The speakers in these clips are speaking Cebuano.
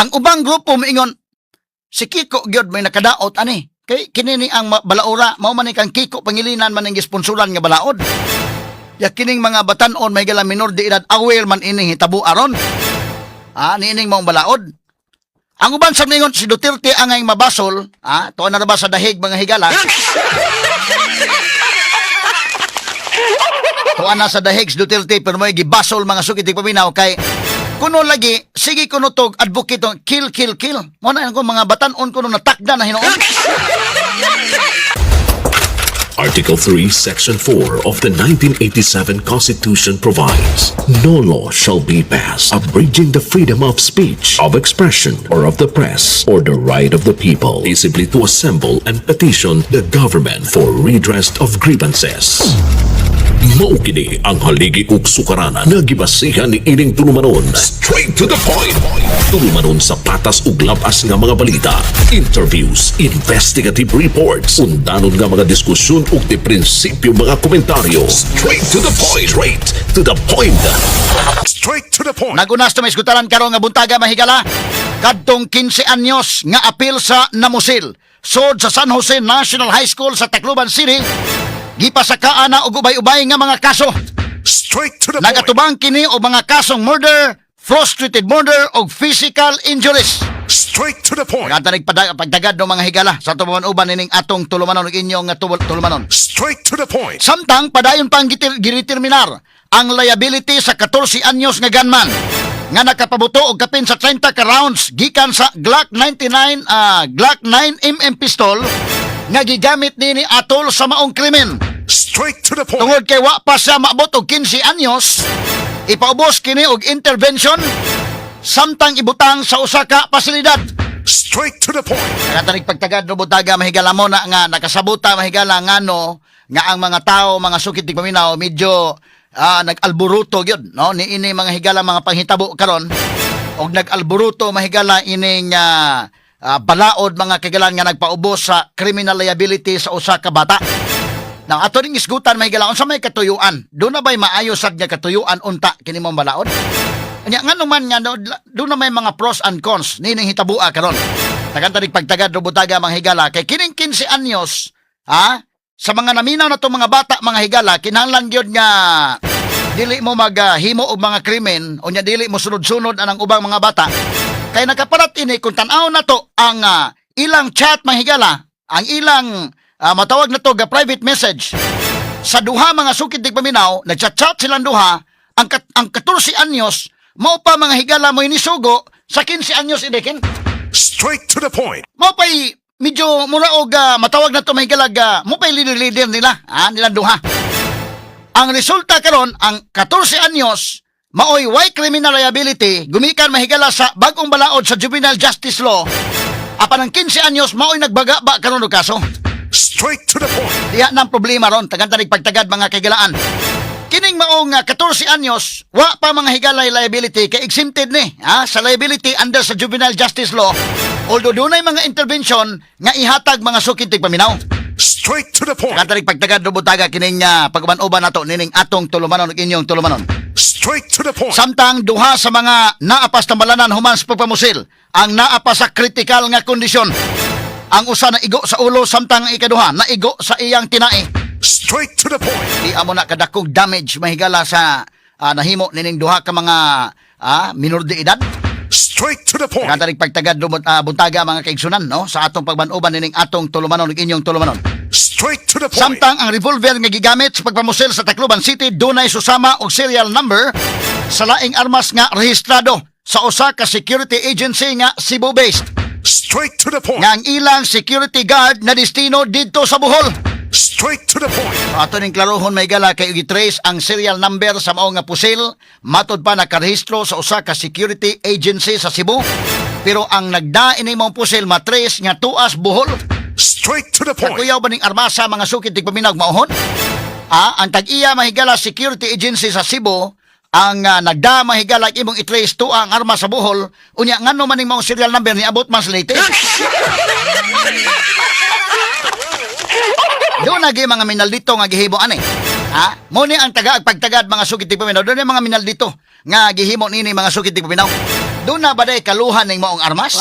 Ang ubang grupo moingon si Kiko gyud may nakadaot ani. Kay kini ni ang balaora, mao man ni kang Kiko Pangilinan man ang gisponsoran nga balaod. Ya kining mga batan-on, may gala minor de edad, aware man ining hitabo aron. Ah, niining maong balaod. Ang uban sa mingon si Duterte ang ay mabasol, ah, tuwa na ba sa dahig, mga higala? Tuwa na sa dahig si Duterte pero may gibasol, mga sukit paminaw, kay kuno lagi sige kuno tog advocate kill, kill, kill. Mo na ko mga batan-on kuno natakda na hinuon. Article 3, Section 4 of the 1987 Constitution provides, "No law shall be passed abridging the freedom of speech, of expression, or of the press, or the right of the people peaceably to assemble and petition the government for redress of grievances." Mao kini ang haligi ug sukaranan nga gibasihan ni ining tulumanon. Straight to the point. Tulumanon sa patas ug labas nga mga balita, interviews, investigative reports, undanon nga mga diskusyon ug di prinsipyo mga komentaryo. Straight to the point. Straight to the point. Straight to the point. Nagunas to may iskutaran karon nga buntaga, mahigala. Kadtong 15 anyos nga apil sa Namusil, sod sa San Jose National High School sa Tacloban City, gipasakaan na og ubay-ubay nga mga kaso. Straight to the point. Nagatubang kini og mga kasong murder, frustrated murder og physical injuries. Straight to the point. Kanta pagdagad no, mga higala, sa tubuan uban nining atong tulumanon ug inyong nga tulumanon. Straight to the point. Samtang padayon pang gideterminar ang liability sa 14 anyos nga gunman nga nakapabuto og kapin sa 30 ka rounds gikan sa Glock 99, Glock 9 mm pistol nga gigamit nini atol sa maong krimen. Straight to the point. Tungod kay wa pa siya maabot og 15 anyos, ipaubos kini og intervention samtang ibutang sa usa ka pasilidad. Straight to the point. Nakatanig pagtagad no butaga, mahigala, mo na nga nakasabuta, mahigala, ngano nga ang mga tao, mga sukit di paminaw, medyo nag-alboruto gyud no ni ini, mga higala, mga panghitabo karon og nag-alboruto, mahigala, ining balaod, mga kagalan, nga nagpaubos sa criminal liability sa usa ka bata. Now, ato ning isgutan, mahigala, unsa may katuyuan? Do na ba'y maayo sad nga katuyuan unta kini mong balaod? Nya ngano man nga no, do na may mga pros and cons nining hitabua karon. Tagan tanig pagtagad butaga, mga higala, kay kining 15 anyos, ha, sa mga naminaw na to mga bata, mga higala, kinahanglan gyud nga dili mo maghimo og mga krimen o nya dili mo sunod-sunod anang ubang mga bata kay nakaparat ini kung tan-aw na to ang ilang chat, mga higala, ang ilang matawag na to ga private message sa duha, mga sukid dig paminaw. Nagchat-chat silang duha. Ang 14 anyos mao pa, mga higala, mo inisugo sa 15 anyos idekin. Straight to the point. Mao pay medyo mura og matawag na to, mga higala, mo pay leader-leader nila, nilang duha. Ang resulta karon, ang 14 anyos maoy way criminal liability gumikan, mahigala, sa bagong balaod sa juvenile justice law, apan ang 15 anyos maoy nagbaga-ba karon og kaso. Straight to the point. Diya ng problema ron, tagan pagtagad, mga kaigalaan. Kining maong 14 anyos, wa pa, mga higala, liability kay exempted ni sa liability under sa juvenile justice law. Although dunay mga intervention nga ihatag, mga sukid tigpaminaw. Straight to the point. Tagan pagtagad butaga kining pag-uban-uban nato nining atong tulumanon ug inyong tulumanon. Straight to the point. Samtang duha sa mga naapas tambalanan human sa pagpamusil ang naapa sa critical nga kondisyon. Ang usa naigo sa ulo samtang ang ikaduha naigo sa iyang tinai. Straight to the point. Di amo na kadakong damage, mahigala, sa nahimo nining duha ka mga minor de edad. Straight to the point. Katarig pagtagad lumot buntaga, mga kaigsunan, no, sa atong pagban-uban nining atong tulumanon ug inyong tulumanon. Straight to the point. Samtang ang revolver nga gigamit sa pagpamusil sa Tacloban City dunay susama og serial number sa laing armas nga rehistrado sa usa ka security agency nga Cebu based. Straight to the point. Nga ang ilang security guard na destino didto sa Bohol. Straight to the point. Ato ning klarohon, may gala, kay gi-trace ang serial number sa mao nga pusil, matod pa nakarehistro sa usa ka security agency sa Cebu. Pero ang nagdain ni maong pusil matrace nga tuas Bohol. Straight to the point. Kakuyaw ba ning armasa, mga sukid tigpaminaw, mauhon? Ah, ang tag-iya, mahigala, security agency sa Cebu ang nagda, mahigala, imong i-trace to ang arma sa Bohol, unya ngano man ning maong serial number niabot man sa Leyte? Doon nagi mga minaldito nga gihimo ani. Ha? Mo ni ang taga pagtagad, mga sukit tigpaminaw. Doon mga minaldito nga gihimo nini, mga sukit tigpaminaw. Duna ba day kaluhan ning maong armas?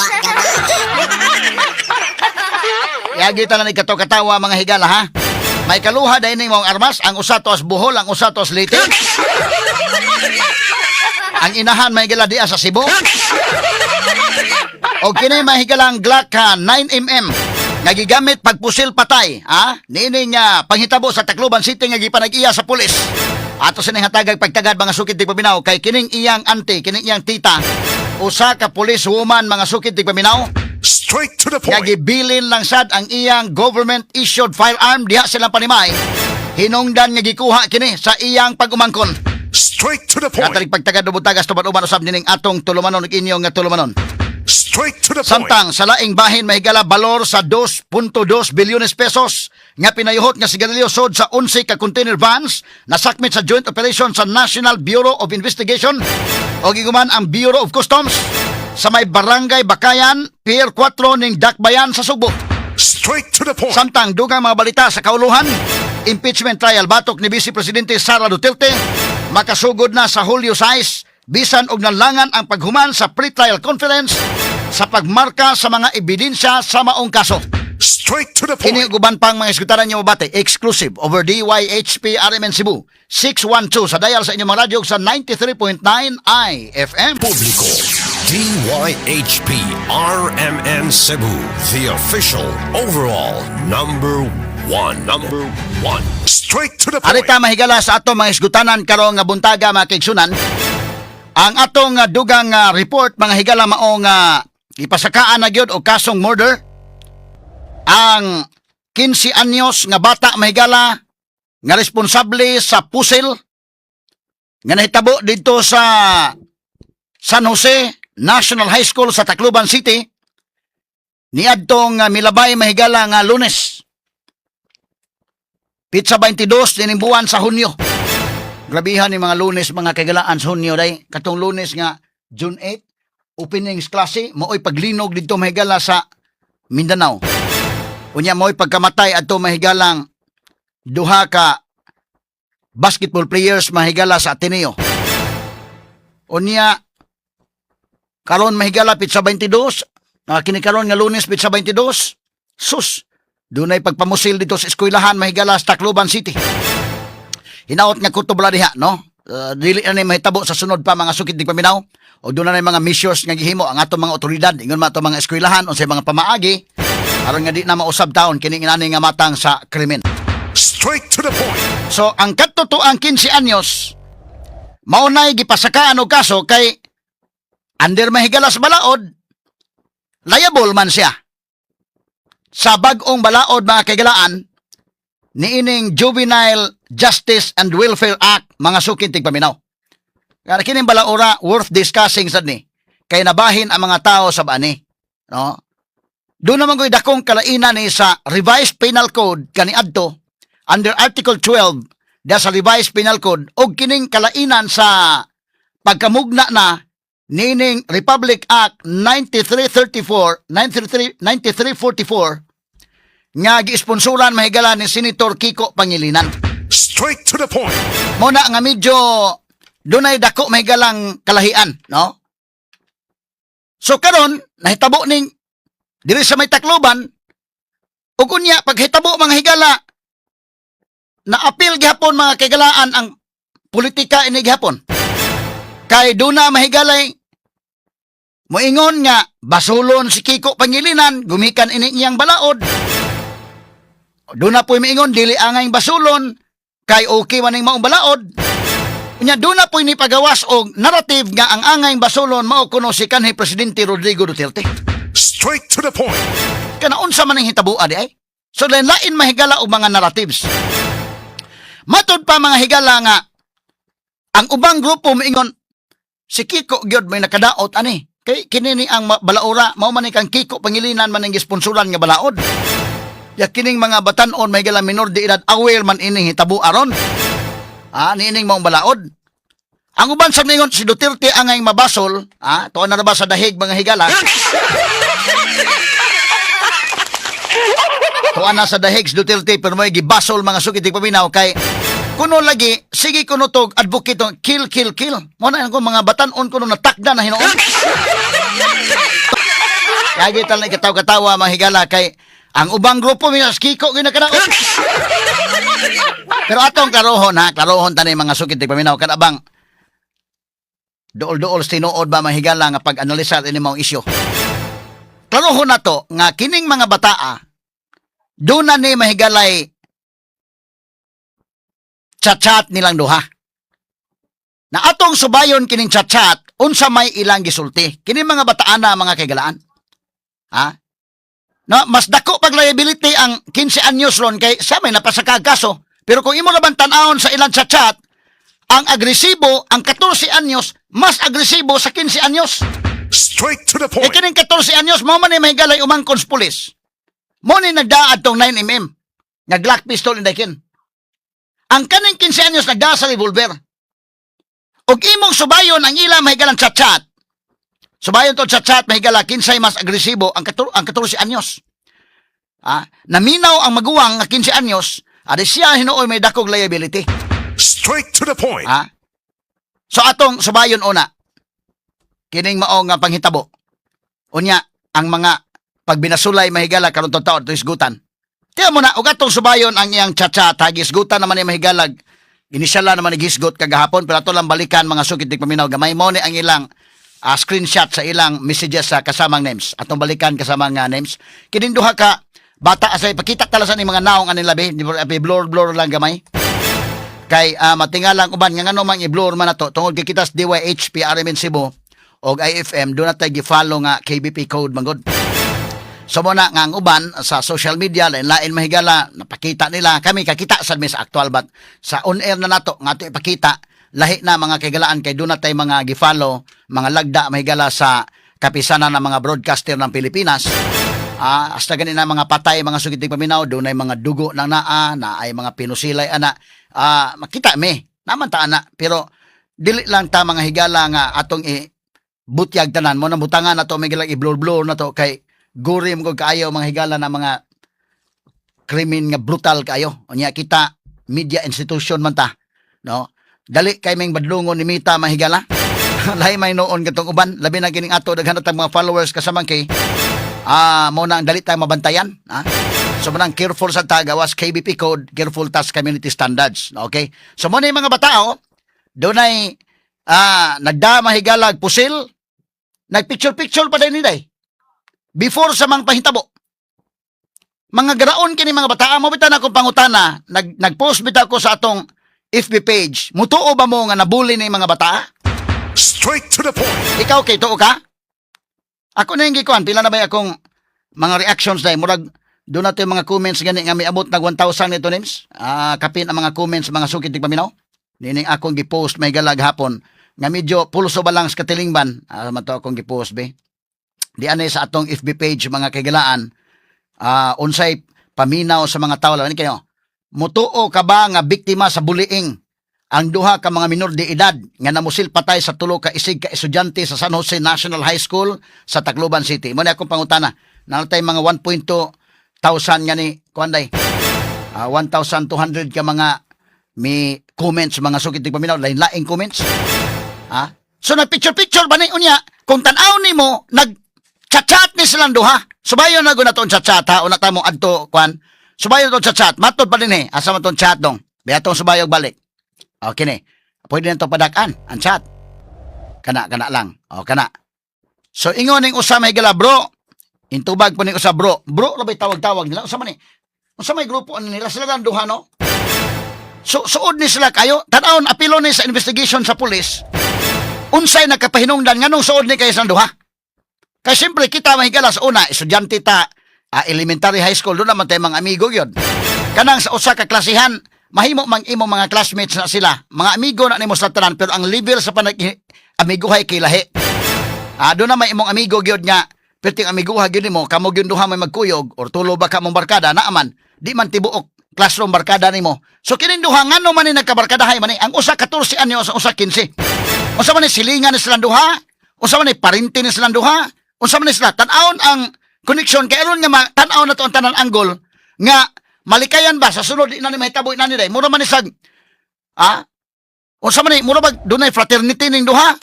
Yagi ta na ni katawa mga higala, ha. May kaluha day ning maong armas, ang usa tuas Bohol, ang usa tuas Leyte. Ang inahan may higala diya sa Cebu. O kini mahigalang Glock 9 mm nga gigamit pagpusil patay, ha? Niini nga panghitabo sa Tacloban City nga gipanag-iya sa pulis. Ato sining hatagag pagtagad, mga sukid tigpaminaw, kay kining iyang auntie, kining iyang tita, usa ka police woman, mga sukid tigpaminaw, Straight to the nga point. Gibilin lang sad ang iyang government issued firearm diha silang panimay. Hinungdan nga gikuha kini sa iyang pag-umangkon. Straight to the point. Katarik pagtagad butagas tuban-uban usab nining atong tulumanon ug inyong nga tulumanon. Straight to the point. Samtang sa laing bahin, mahigala, balor sa 2.2 bilyones pesos nga pinayuhot nga sigarilyo sod sa 11 ka container vans nasakmit sa joint operation sa National Bureau of Investigation o giguman ang Bureau of Customs sa may Barangay Bakayan, Pier 4 ning Dakbayan sa Sugbo. Straight to the point. Samtang dugang mga balita sa kauluhan, impeachment trial batok ni Vice Presidente Sara Duterte makasugod na sa Hulyo 6 bisan og nalangan ang paghuman sa pre-trial conference sa pagmarka sa mga ebidensya sa maong kaso. Straight to the Kini point. ug uban pang mga eskwetaran niyo mabati exclusive over DYHP RMN Cebu 612 sa dial sa inyong mga radyo sa 93.9 IFM. Publiko. DYHP RMN Cebu, the official overall number one. Number one. Straight to the point. Arita mahigala sa ato mga isgutanan karong nga buntaga, mga kaigsunan. Ang atong dugang report, mga higala, maong ipasakaan na gyud og kasong murder ang 15 anyos nga bata, mahigala, nga responsable sa pusil nga nahitabo didto sa San Jose National High School sa Tacloban City niadtong milabay, mahigala, nga Lunes, pitsa 22 nining buwan sa Hunyo. Grabihan ni mga Lunes, mga kagalaan, sa Hunyo day. Katong Lunes nga June 8, openings klase, maoy paglinog didto, mahigala, sa Mindanao. Unya maoy pagkamatay adto, mahigalang duha ka basketball players, mahigala, sa Ateneo. Unya karon, mahigala, pitsa 22, kini karon nga Lunes pitsa 22, sus, dunay pagpamusil dito sa eskwelahan, mahigala, sa Tacloban City. Hinaot nga kutob la diha, no? Dili na ni mahitabo sa sunod pa, mga sukit tigpaminaw. O doon na mga measures nga gihimo ang atong mga otoridad ingon man atong mga eskwelahan unsay mga pamaagi aron nga di na mausab taon kini ngani nga matang sa krimen. Straight to the point. So ang katotoang 15 anyos mao nay gipasakaan og kaso kay under, mahigala, sa balaod, liable man siya. Sa bag-ong balaod, mga kaigalaan, niining Juvenile Justice and Welfare Act, mga sukin tigpaminaw. Kaya kining balaora worth discussing sad ni kay nabahin ang mga tao sa bani, no? Doon naman ko'y dakong kalainan ni sa Revised Penal Code kaniadto under Article 12 da sa Revised Penal Code og kining kalainan sa pagkamugna na nining Republic Act 9334 93 9344 nga giisponsoran, mahigala, ni Senator Kiko Pangilinan. Straight to the point. Muna nga medyo dunay dako mahigalang kalahian, no? So karon nahitabo ning diri sa may Tacloban ug unya paghitabo, mga higala, na apil gihapon, mga kaigalaan, ang politika ini gihapon. Kay duna mahigalay moingon nga basulon si Kiko Pangilinan gumikan ini niyang balaod. Duna po'y moingon dili angay basulon kay okay man ning maong balaod. Unya duna po'y ni pagawas og narrative nga ang angay basulon mao kuno si kanhi Presidente Rodrigo Duterte. Straight to the point. Kana unsa man ang hitaboa di ay? So lain mahigala og mga narratives. Matud pa, mga higala, nga ang ubang grupo moingon si Kiko gyud may nakadaot ani. Kay kini ni ang balaora mao man ni kang Kiko Pangilinan man ang gisponsoran nga balaod. Ya kining mga batan-on, may higala, minor de edad, aware man ining hitabo aron. Ah, niining maong balaod. Ang uban sa ningon si Duterte angay mabasol, ah, tuon na ba sa dahig, mga higala? Tuan na sa dahig si Duterte pero may gibasol, mga sukit paminaw, kay Kuno lagi, sige kuno tog advocate tong kill, kill, kill. Mo na ko mga batan-on kuno natakda na hinuon. Kaya tal na katawa-katawa, mga higala, kay ang ubang grupo minas kiko gyud na kanaon. Pero atong klarohon ha, klarohon tani, mga sukit paminaw, kada bang duol-duol sa tinuod ba, mga higala, nga pag-analisar ini maong isyu. Klarohon na to nga kining mga bataa doon na ni mahigalay chat-chat nilang duha. Na atong subayon kining chat-chat unsa may ilang gisulti. Kini mga bataan na, mga kaigalaan. Ha? No, mas dako pag liability ang 15 anyos ron kay siya may napasakag kaso. Pero kung imo laban tan-awon sa ilang chat-chat, ang agresibo, ang 14 anyos, mas agresibo sa 15 anyos. Straight to the Eh point. Kining 14 anyos, mo man ni mahigalay umangkon sa pulis. Mo ni nagdaad tong 9 mm. Nga Glock pistol indakin. Ang kaning 15 anyos nagdaa sa revolver. Og imong subayon ang ila mahigalang chat-chat. Subayon to chat-chat, mahigala, kinsay mas agresibo, ang 14 anyos. Ah, naminaw ang maguwang nga 15 anyos, adi siya hinuoy may dakog liability. Straight to the point. Ha? So atong subayon una kining mao nga panghitabo. Unya ang mga pagbinasulay, mahigala, karon to taon hisgutan. Tiyan mo na og atong subayon ang iyang chat-chat, hisgutan naman ni mahigalag. Inisyala naman ni gisgot kagahapon, pero ato lang balikan, mga sukit paminaw, gamay mo ni ang ilang screenshot sa ilang messages sa kasamang names. Atong balikan kasamang names. Kining duha ka bata asay pakita tala sa ni mga naong aning labi, di ba, blur blur lang gamay kay matingalang uban nga ngano mang i-blur man nato tungod kay kita sa DYHP RMN Cebu og IFM do na tay gi-follow nga KBP code man gud. So mo na nga ang uban sa social media lain lain, mahigala, napakita nila. Kami kakita sad mi sa actual, but sa on air na nato nga ato ipakita lahi na, mga kaigalaan, kay do na tay mga gi-follow mga lagda, mahigala, sa kapisanan ng mga broadcaster ng Pilipinas. Hasta gani na mga patay, mga sugitig paminaw, doon ay mga dugo ng naa, na ay mga pinusilay ana. Makita mi, naman ta ana, pero dili lang ta, mga higala, nga atong i butyag tanan mo na butangan na to may gilang i-blur-blur na to kay guri mo kaayo, mga higala, na mga krimen nga brutal kaayo. Unya kita media institution man ta, no? Dali kay ming badlungon ni Mita, mahigala. Lahi may noon katong uban, labi na kining ato daghan na tag mga followers kasamang kay mo na ang dali tayo mabantayan, ah. So mo nang careful sa tagawas KBP code, careful tas community standards. Okay? So mo na yung mga batao, dunay nagda mahigalag pusil, nagpicture-picture pa din nila before sa mga pahitabo. Mga garaon kini mga bataa mo bitaw na akong pangutana, nag-post bitaw ko sa atong FB page. Mutuo ba mo nga nabuli ni mga bataa? Straight to the point. Ikaw kay tuo ka? Ako na yung gikuan, pila na ba akong mga reactions dahil murag doon nato yung mga comments gani nga miabot nag 1,000 nito names. Kapin ang mga comments, mga sukit paminaw. Nining akong gipost may galag hapon nga medyo pulso ba lang sa katilingban. Man to akong gipost be. Di anay sa atong FB page, mga kaigalaan. Unsay paminaw sa mga tao lawan kayo. Mutuo ka ba nga biktima sa bullying ang duha ka mga minor de edad nga namusil patay sa tulo ka isig ka estudyante sa San Jose National High School sa Tacloban City? Mo na akong pangutana. Naa tay mga 1.2 thousand nga ni kuan day. 1,200 ka mga mi comments, mga sukit paminaw, lain-laing comments. Ha? So nagpicture-picture ba ni unya kung tan-aw nimo nag chat-chat ni silang duha. Subayon na guna tong chat-chat ha, una ta mo adto kuan. Subayon tong chat-chat, matod pa din eh. Asa man tong chat dong? Biya subayog balik. Okay ni. Pwede na to padakan ang chat. Kana kana lang. O kana. So ingon ning usa may gala, "Bro." Intubag po ning usa, "Bro." Bro ra bay tawag-tawag nila. Unsa man ni? Unsa may grupo ano nila sila lang duha, no? So suod ni sila kayo. Tan-awon apilo ni sa investigation sa pulis. Unsay nakapahinungdan nganong suod ni kayo sa duha? Kay siyempre kita, mahigala, sa una, estudyante ta, elementary, high school, doon naman tayo mga amigo yun. Kanang sa usa ka klasihan, mahimo mang imo mga classmates na sila. Mga amigo na nimo sa tanan, pero ang level sa panag amiguhay kay lahi. Doon na may imong amigo gyud nga perting amiguha gyud nimo, kamo gyud duha may magkuyog or tulo ba ka mong barkada na man, di man tibuok classroom barkada nimo. So kining duha ngano man ni nagkabarkadahay man ni? Ang usa 14 anyos, ang usa 15. Unsa man ni, silingan ni silang duha? Unsa man ni, parinti ni silang duha? Unsa man ni sila? Tan-awon ang connection kay aron nga tan-aw na to ang tanan angle nga malikayan ba sa sunod di na ni mahitabo na ni day. Mura man ni sag Ha? Unsa man ni, mura bag dunay fraternity ning duha?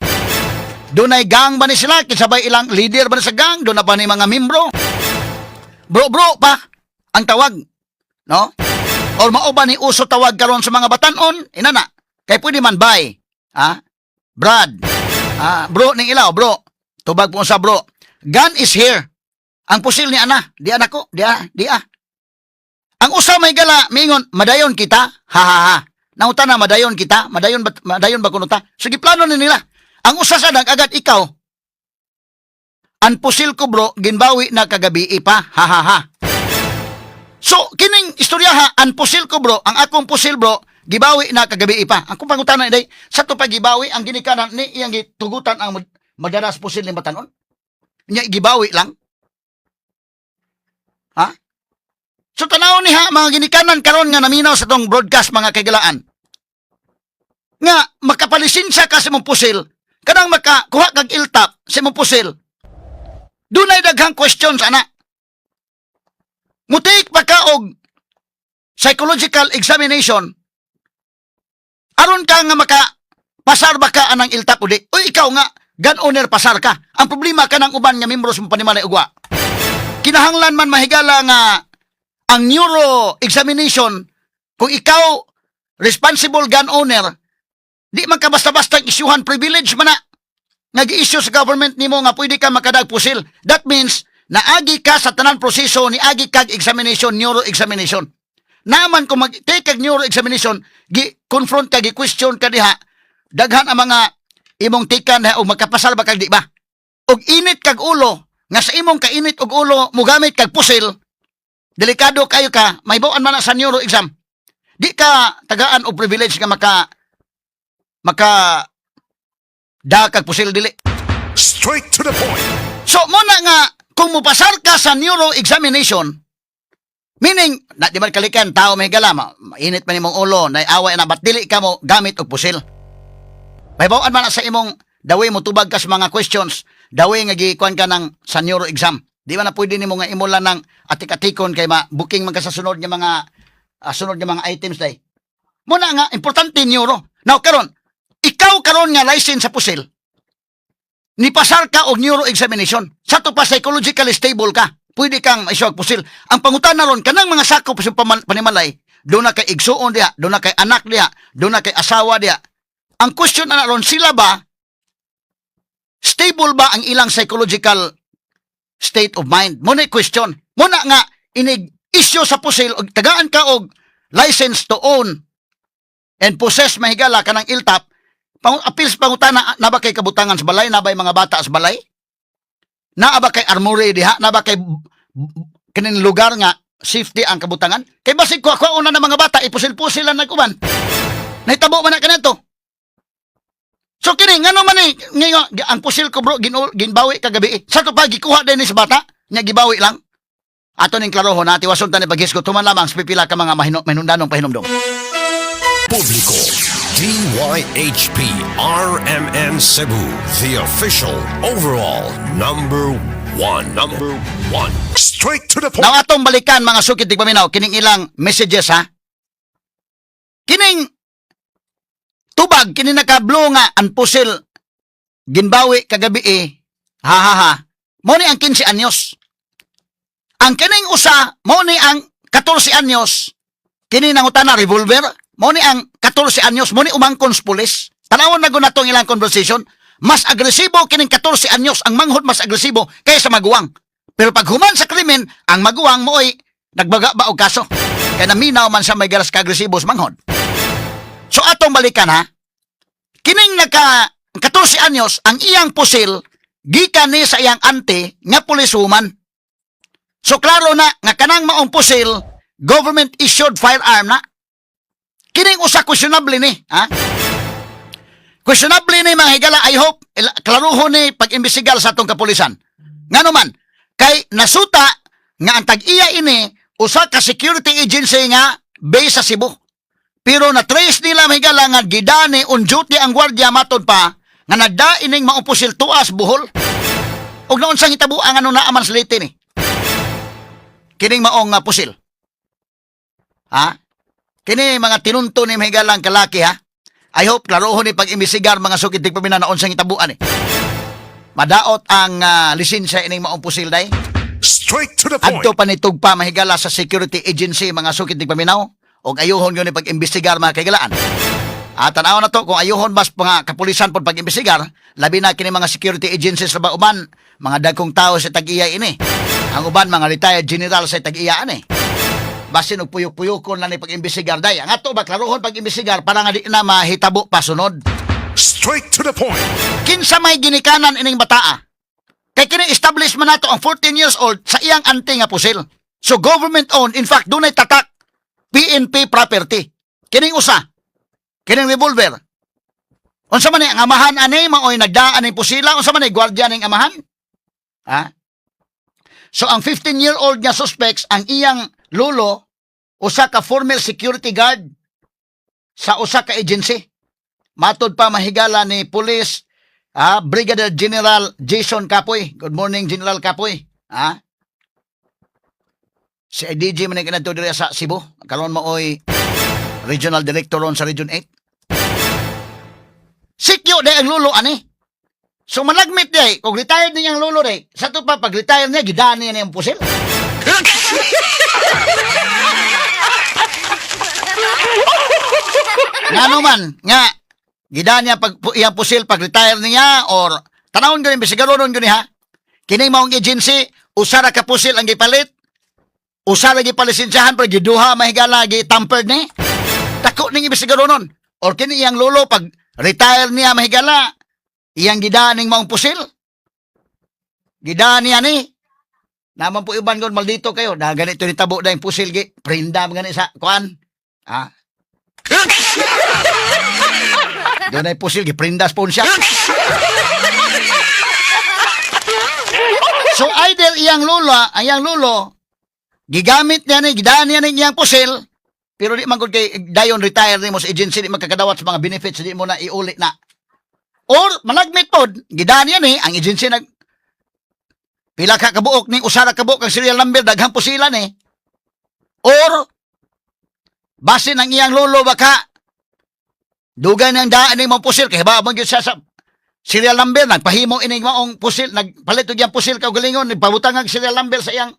Dunay gang ba ni sila? Kinsa ba ilang leader ba ni sa gang? Duna ba ni mga membro? Bro bro pa ang tawag. No? Or mao ba ni uso tawag karon sa mga batanon? Inana. Kay pwede man bay. Ha? Brad. Ah, bro ning ilaw, bro. Tubag po sa bro. Gun is here. Ang pusil ni ana, di ana ko, di ah, di ah. Ang usa may gala, mingon, "Madayon kita, ha ha ha." Nanguta na, "Madayon kita, madayon ba kuno ta?" Sige, plano ni nila. Ang usa sa agad ikaw. "Ang pusil ko, bro, ginbawi na kagabi pa, ha ha ha." So, kining istorya ha, "Ang pusil ko, bro, ang akong pusil, bro, gibawi na kagabi pa." Ang kung pangutana day, sa to pa gibawi ang ginikanan ni iyang gitugutan ang madalas pusil ni batanon? Nya gibawi lang? Ha? So tanaw ni ha mga ginikanan karon nga naminaw sa tong broadcast, mga kaigalaan. Nga makapalisensya ka sa imong pusil, kanang makakuha kag iltap sa imong pusil. Dunay daghang questions ana. Mutik pa ka og psychological examination aron ka nga maka pasar ba ka anang iltap uli. Uy, ikaw nga gun owner, pasar ka. Ang problema ka ng uban nga membro sa panimalay ugwa. Kinahanglan man, mahigala, nga ang neuro examination kung ikaw responsible gun owner, di man ka basta-basta isyuhan. Privilege man na nga gi-issue sa government nimo nga pwede ka makadag pusil. That means naagi ka sa tanan proseso, niagi kag examination, neuro examination. Naman kung mag-take kag neuro examination, gi-confront ka, gi-question ka diha, daghan ang mga imong tikan diha og magkapasal ba kag di ba. Og init kag ulo, nga sa imong kainit og ulo, mugamit kag pusil, delikado kayo ka, mahibaw-an man na sa neuro exam. Di ka tagaan og privilege nga maka da kag pusil, dili. Straight to the point. So, muna nga, kung mupasar ka sa neuro examination, meaning, na, di ba kalikan, tao may gala, mainit man imong ulo, naaway na, ba't dili ka mo gamit og pusil? Mahibaw-an man na sa imong, dawi mo tubag ka sa mga questions, dawi nga gikuan ka ng sa neuro exam. Di ba na pwede nimo nga imo lang ng atik-atikon kay ma booking man ka sa sunod nga mga items day. Muna nga importante neuro. Now karon, ikaw karon nga license sa pusil, nipasar ka og neuro examination. Sa to pa psychologically stable ka. Pwede kang maisyu og pusil. Ang pangutana ron, kanang mga sakop sa panimalay, duna kay igsuon diha, duna kay anak diha, duna kay asawa diha. Ang question na ron, sila ba stable ba ang ilang psychological state of mind? Muna question. Muna nga inig issue sa pusil og tagaan ka og license to own and possess, mahigala, kanang iltap, pang apil sa pangutana, na ba kay kabutangan sa balay, na ba mga bata sa balay, naa ba kay armory diha, na ba kay kining lugar nga safety ang kabutangan, kay basig kuha kuha una ng mga bata, ipusil-pusil lang nag-uban, nahitabo man na kanadto. So kini ngano man ni ngayon, "Ang pusil ko, bro, ginbawi kagabi." Sa to pa gikuha din ni sa bata nya, gibawi lang. Ato ning klarohon na tiwason ta ni paghisgot human lamang sa pipila ka mga mahinundanong pahinumdom. Publiko. DYHP RMN Cebu, the official overall number one. Number one. Straight to the point. Now atong balikan, mga sukit tigpaminaw, kining ilang messages ha. Kining tubag kini naka-blue nga "Ang pusil ginbawi kagabi eh, ha ha ha." Mo ni ang 15 anyos. Ang kining usa mo ni ang 14 anyos. Kini nangutana, "Revolver?" Mo ni ang 14 anyos, mo ni umangkon sa pulis. Tanawon na gud natong ilang conversation. Mas agresibo kining 14 anyos, ang manghod mas agresibo kaysa maguwang. Pero pag human sa krimen, ang maguwang mooy nagbaga ba og kaso. Kaya naminaw man siya may galas ka-agresibo sa manghod. So atong balikan ha. Kining naka 14 anyos, ang iyang pusil gikan ni sa iyang ante nga policewoman. So klaro na nga kanang maong pusil, government issued firearm na. Kining usa, questionable ni, ha? Questionable ni, mga higala, I hope klaruhon ni pag-imbestigar sa atong kapulisan. Ngano man, kay nasuta nga ang tag-iya ini usa ka security agency nga base sa Cebu. Pero na-trace nila, mga higala, nga gidani on duty ang gwardiya, matod pa nga nagda ining maong pusil tuas Bohol. Og naunsang hitabo ang ano naaman sa Leyte ni? Kining maong pusil. Ha? Kini mga tinunto ni mahigalang kalaki ha. I hope klarohon ni pag-imbestigar, mga sukit tigpaminaw, na unsang itabuan eh. Madaot ang lisensya ining maong pusil day. Straight to the point. Adto pa ni tugpa mahigala sa security agency, mga sukit tigpaminaw, og ayuhon yun ni pag-imbestigar, mga kaigalaan. At tanaw na to kung ayuhon bas mga kapulisan pod pag-imbestigar, labi na kini mga security agencies sa uban, mga dagkong tao sa tag-iya ini. Ang uban mga retired general sa tag-iya ani. Basin og puyok-puyokon lang ni pag-imbestigar day. Ang ato ba klarohon pag-imbestigar para nga di na mahitabo pa sunod. Straight to the point. Kinsa may ginikanan ining bataa? Kay kini establish man nato ang 14 years old sa iyang ante nga pusil. So government owned, in fact dunay tatak PNP property. Kining usa. Kining revolver. Unsa man ni ang amahan ani maoy nagdaan ning pusila? Unsa man ni gwardiya ning amahan? Ha? So ang 15-year-old nga suspects, ang iyang lolo usa ka former security guard sa usa ka agency. Matod pa mahigala ni Police Brigadier General Jason Capoy. Good morning, General Capoy. Si IDG man ang kinadto diri sa Cebu. Karon maoy Regional Director ron sa Region 8. Sikyo day ang lulo ani. So malagmit day, kung retired niya ang lulo day, sa to pa pag retire niya, gidaan niya ang pusil. Ngano man, nga, gidaan niya pag, iyang pusil pag retire niya or tanawon ko ni siguro nun ha. Kini maong agency, usa ra ka pusil ang gipalit, usa ra gipalisensyahan pero giduha mahigala gi tampered ni. Dako ning imbestigador nun. Or kini iyang lolo pag retire niya mahigala, iyang gidaan ning maong pusil. Gidaan niya ni. Naman po iban kon maldito kayo. Na ganito ni tabo na yung pusil gi. Prinda man gani sa kuan. Ah. Doon ay pusil, giprindas po siya. So either iyang lola, ang iyang lolo, gigamit niya ni, gidaan niya ni iyang pusil, pero di man gud kay dayon retire nimo sa agency, di magkakadawat sa mga benefits, di mo na iuli na. Or malagmit pod, gidaan niya ni, ang agency nag pila ka kabuok ni usa ra kabuok ang serial number, daghang pusilan ni. Or basin ang iyang lolo baka dugay nang daan ni mong pusil kay ba man gyud siya sa serial number, nagpahimo ining maong pusil, nagpalit og iyang pusil kaugalingon, nagpabutang ang serial number sa iyang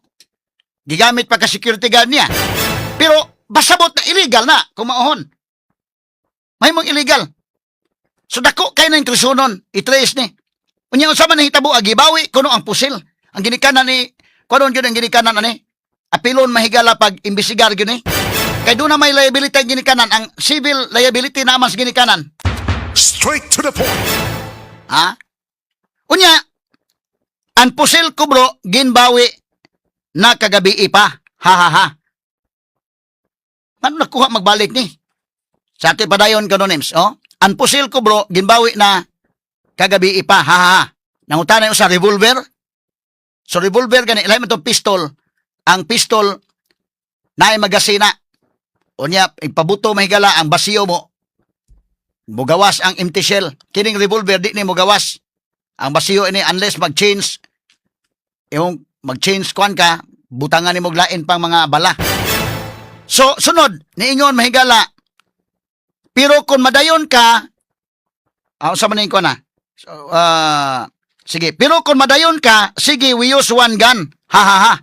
gigamit pa ka security guard niya. Pero basabot na illegal na kung maohon. May mong illegal. So dako kay nang tresonon, i-trace ni. Unya unsa man nahitabo, gibawi kuno ang pusil. Ang ginikanan ni kuno gyud ang ginikanan ani. Apilon mahigala pag imbestigar gyud ni. Kay doon na may liability ang ginikanan, ang civil liability na mas ginikanan. Straight to the point. Ha? Unya, ang pusil ko bro, ginbawi na kagabi pa. Ha ha ha. Ano nakuha magbalik ni? Sa atin padayon kanonims, oh? Ang pusil ko bro, ginbawi na kagabi pa. Ha ha ha. Nangutana yung sa revolver. So revolver gani, ilahi mo itong pistol. Ang pistol na ay magasina. Unya, ipabuto mahigala ang basiyo mo. Mugawas ang empty shell. Kining revolver di ni mugawas. Ang basiyo ini unless mag-change imong mag-change kuan ka, butangan nimo og lain pang mga bala. So sunod, niingon mahigala. Pero kung madayon ka, unsa man ning kuan na? So, sige, pero kung madayon ka, sige, we use one gun. Ha ha ha.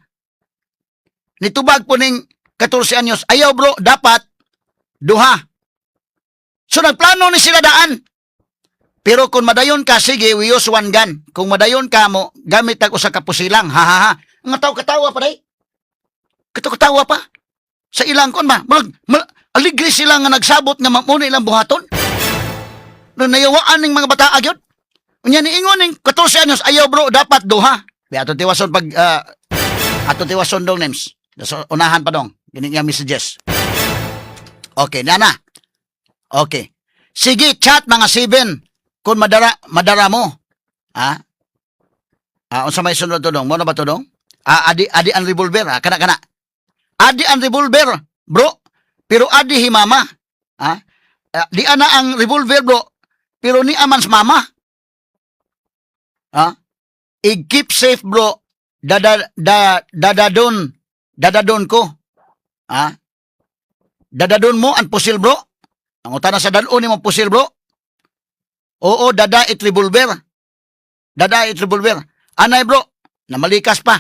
Nitubag po ning 14 anyos. Ayaw bro, dapat duha. So nagplano ni sila daan. Pero kung madayon ka, sige, we use one gun. Kung madayon ka mo, gamit tag usa ka pusilang. Ha ha ha. Ang tao katawa pa day. Katawa pa. Sa ilang kon ba? Aligri sila nga nagsabot nga mamuna ilang buhaton. No nayawaan ning mga bata gyud. Unya niingon ning 14 anyos, ayaw bro, dapat duha. Di ato tiwason pag ato tiwason dong names. So, unahan pa dong. Gini nga messages. Okay, nana. Okay. Sige, chat mga 7 kung madara madara mo. Ha? Unsa may sunod to dong? Mo na ba to dong? Adi adi ang revolver, ha? Kana kana. Adi ang revolver, bro. Pero adi hi mama. Ha? Di ana ang revolver, bro. Pero ni amans mama. Ha? I-keep safe, bro. Dada da dadadon. Dadadon ko. Ha? Dadadon mo ang pusil, bro? Ang na sa dadon nimo pusil, bro? Oo, dada it revolver. Dada it revolver. Anay, bro, namalikas pa.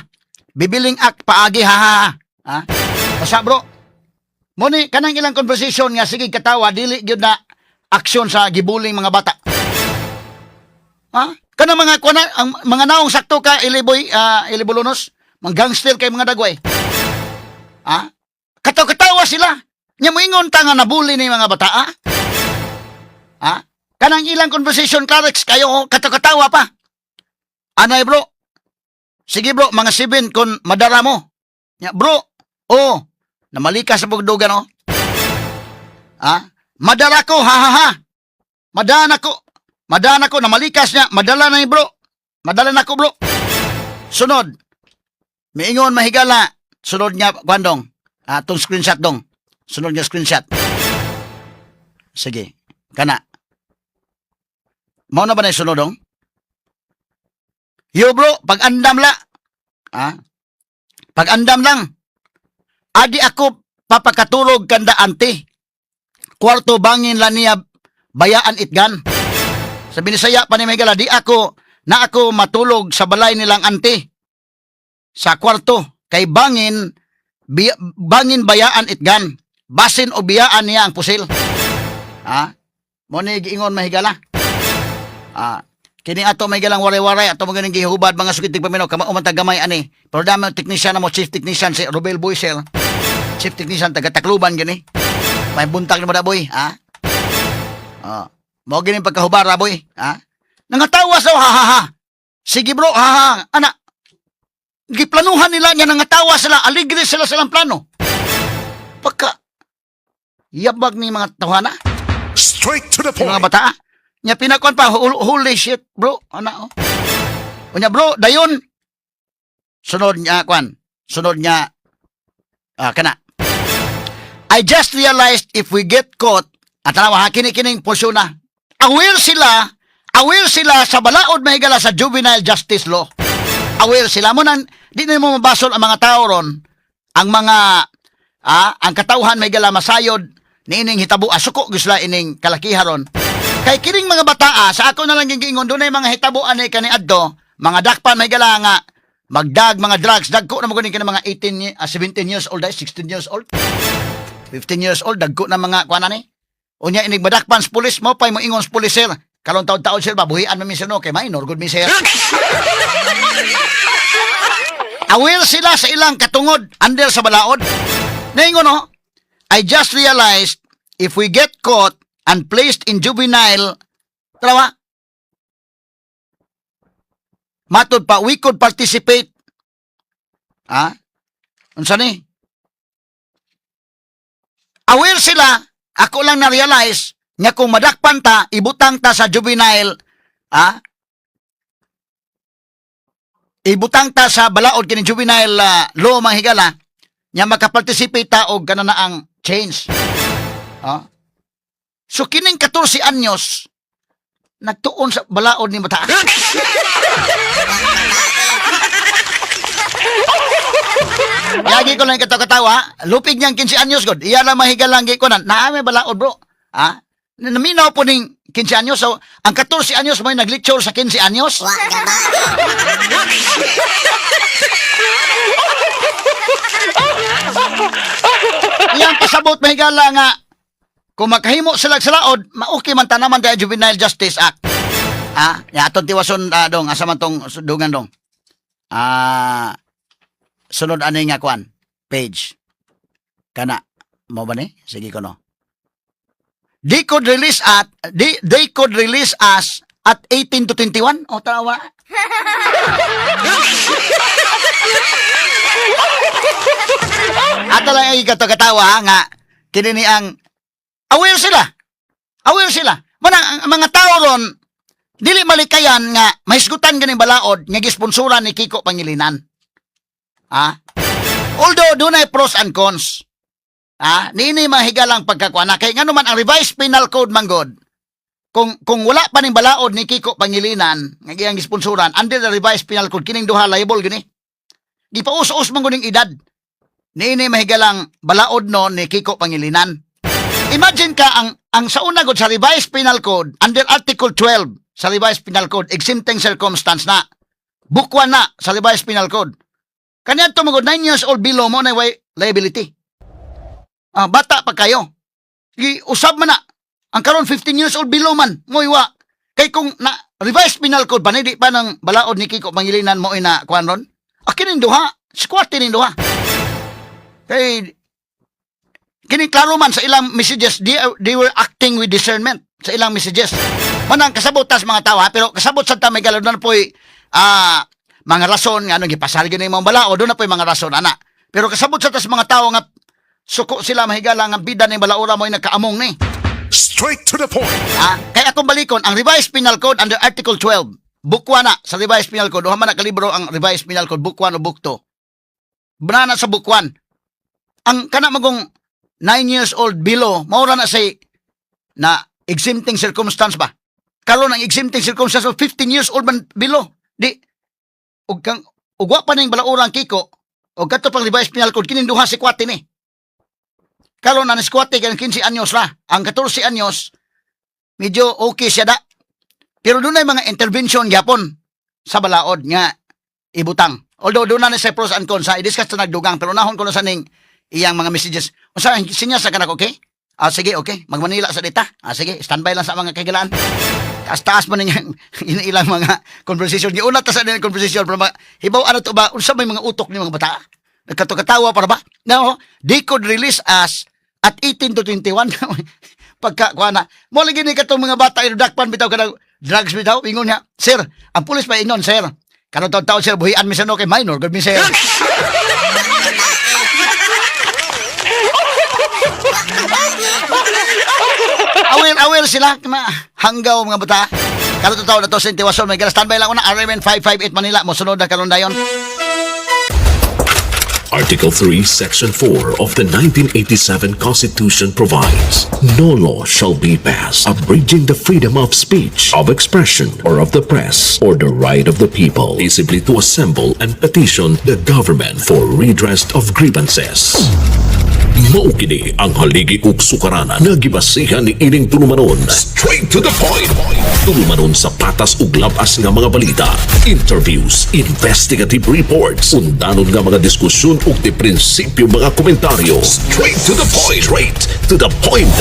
Bibiling ak paagi, ha ha ha. Ha? Basta, bro. Muni kanang ilang conversation nga sige katawa, dili gyud na aksyon sa gibuling mga bata. Ha? Kanang mga kuana, ang mga naong sakto ka Iliboy, Ilibolonos, mga gangster kay mga dagway. Ha? Kataw-katawa sila. Nya moingon ta nga nabuli ni mga bata, ha? Ha? Kanang ilang conversation, Clarex, kayo oh, kataw-katawa pa. Anay, bro. Sige, bro, mga 7 kung madara mo. Nya, bro, oh, namalika sa pugdugan, oh. Ha? Madara ko, ha ha ha. Madana ko. Madana ko, namalikas niya. Madala na bro. Madala na ko, bro. Sunod. Miingon mahigala. Sunod nga, kwandong. Ah, tong screenshot dong. Sunod nga screenshot. Sige. Kana. Mao na ba na yung sunod dong? Yo, bro, pag-andam la. Ha? Pag-andam lang. Adi ako papakatulog kanda ante. Kwarto bangin la niya bayaan itgan. Sa Binisaya pa ni Megala, di ako na ako matulog sa balay nilang ante. Sa kwarto kay bangin bangin bayaan itgan. Basin o biyaan niya ang pusil. Ha? Mo ni giingon mahigala. Ah, kini ato may galang waray-waray ato mga gihubad mga sukitig paminaw kama umanta gamay ani. Pero dami ang technician na mo, chief technician si Robel Boysel. Chief technician taga Tacloban gani. May buntag na mo da, boy, ha? Ah. Mo gini pagkahubara, boy, ha? Nangatawa sa ha ha ha. Sige, bro, ha ha. Ana. Giplanuhan nila niya, nangatawa sila, aligre sila sa ilang plano. Pagka yabag ni mga tawhana, Straight to the yung mga point. bata. Nya pinakuan pa, holy shit, bro. Ana oh. Unya, bro, dayon. Sunod niya kwan. Sunod niya kana. I just realized if we get caught, at tanawa ha, kini kining porsyon na. Aware sila sa balaod, mahigala, sa juvenile justice law. Aware sila mo nan di na mo mabasol ang mga tao ron, ang mga ang katawhan, mahigala, masayod niining hitabo, asuko gyud sila ining kalakiha ron. Kay kining mga bataa, sa ako na lang giingon, dunay mga hitabo ani kani adto, mga dakpan, mahigala, nga magdag mga drugs, dagko na mo gani kini mga 18, 17 years old, ay, 16 years old. 15 years old, dagko na mga kuan ani. Unya inig madakpan sa pulis mo pay mo ingon sa pulis, "Sir, kalon taon-taon, sir, babuhian man mi, sir, no kay minor gud mi, sir." Aware sila sa ilang katungod under sa balaod. Naingon no, I just realized if we get caught and placed in juvenile, tarawa, matod pa, we could participate. Ha? Unsa ni? Aware sila, ako lang na-realize nga kung madakpan ta, ibutang ta sa juvenile, ha? Ibutang ta sa balaod kini juvenile law, mga higala, nya makaparticipate ta og kana na ang change. Ha? So kining 14 anyos nagtuon sa balaod ni bata. Lagi ko lang katawa-katawa, lupig niyang 15 anyos god. Iya lang mahigalang ko na naa may balaod, bro. Ha? Naminaw po ning 15 anyos. So, ang 14 anyos may nag-lecture sa 15 anyos. Wa ka ba? Iyang pasabot, mahigala, nga kung makahimo sila sa laod, ma-okay man tanaman tayo Juvenile Justice Act. Ah, ya atong tiwason dong asa man tong dungan dong. Ah, sunod ani nga kwan page. Kana mo ba ni? Sige ko no. They could release us at 18 to 21. O tawa. Ato lang ay katawa nga kini ni ang aware sila. Aware sila. Muna ang mga tao ron dili malikayan nga mahisgutan ganing balaod nga gisponsoran ni Kiko Pangilinan. Ah? Although dunay pros and cons. Ah, niini mahigalang pagkakuana kay ngano man ang revised penal code manggod. Kung wala pa ning balaod ni Kiko Pangilinan nga iyang gisponsoran under the revised penal code, kining duha liable gini. Gipaus-us man gud ning edad. Niini mahigalang balaod no ni Kiko Pangilinan. Imagine ka ang sa una gud sa Revised Penal Code, under Article 12 sa Revised Penal Code, exempting circumstance na. Bukwan na sa Revised Penal Code. Kaniadto mo 9 years old below mo na way liability. Ah, bata pa kayo. Sige, usab man na. Ang karon 15 years old below man, mo iwa. Kay kung na Revised Penal Code pa ni, di pa ng balaod ni Kiko Pangilinan mo ina kuan ron. Akin ning duha, squat ning duha. Kay kini klaro man sa ilang messages, they were acting with discernment sa ilang messages. Manang kasabot tas mga tao ha, pero kasabot sa ta may galo na po'y mga rason nga anong gipasal gini mga balaod, doon na po'y mga rason ana. Pero kasabot sa tas mga tao nga suko sila mahigala nga bida ni balaura mo ay nagkaamong ni. Straight to the point. Ah, kaya akong balikon ang Revised Penal Code under Article 12. Book 1 na sa Revised Penal Code. Duha man na kalibro ang Revised Penal Code, Book 1 o Book 2. Bana sa Book 1. Ang kana magong 9 years old below, maura na say na exempting circumstance ba? Karon ang exempting circumstance of 15 years old man below. Di ug kang ug wa pa ning balaurang Kiko og kadto pang Revised Penal Code, kining duha si kwate ni. Karon ang squat kay 15 anyos ra. Ang 14 anyos medyo okay siya da. Pero doon ay mga intervention gyapon sa balaod nga ibutang. Although doon na ni sa pros and cons, ha, i-discuss na nagdugang, pero nahon ko na sa ning iyang mga messages. Unsa ang sinya sa kanak, okay? Ah, sige, okay. Magmanila sa dita. Ah, sige, standby lang sa mga kagilaan. Taas-taas man niya ilang mga conversation. Giuna ta sa niyang conversation pero hibaw ano to ba unsa may mga utok ni mga bata? Nagkato-katawa para ba? No, they could release us at 18 to 21. Pagka kuha na. Mo lagi ni katong mga bata inudakpan bitaw kanang drugs bitaw ingon niya, "Sir, ang pulis pa ingon, sir. Karon taon taon, sir, buhian mi sa no kay minor gud mi, sir." Aware, aware sila ma hanggaw mga bata. Karon taon na to sa Intiwason, may standby lang ko na RMN 558 Manila mo sunod na karon dayon. Article 3, Section 4 of the 1987 Constitution provides, no law shall be passed abridging the freedom of speech, of expression, or of the press, or the right of the people peaceably to assemble and petition the government for redress of grievances. Mao kini ang haligi ug sukaranan nga gibasihan ni ining tulumanon. Straight to the point. Tulumanon sa patas ug labas nga mga balita, interviews, investigative reports, undanon nga mga diskusyon ug di prinsipyo mga komentaryo. Straight to the point. Straight to the point.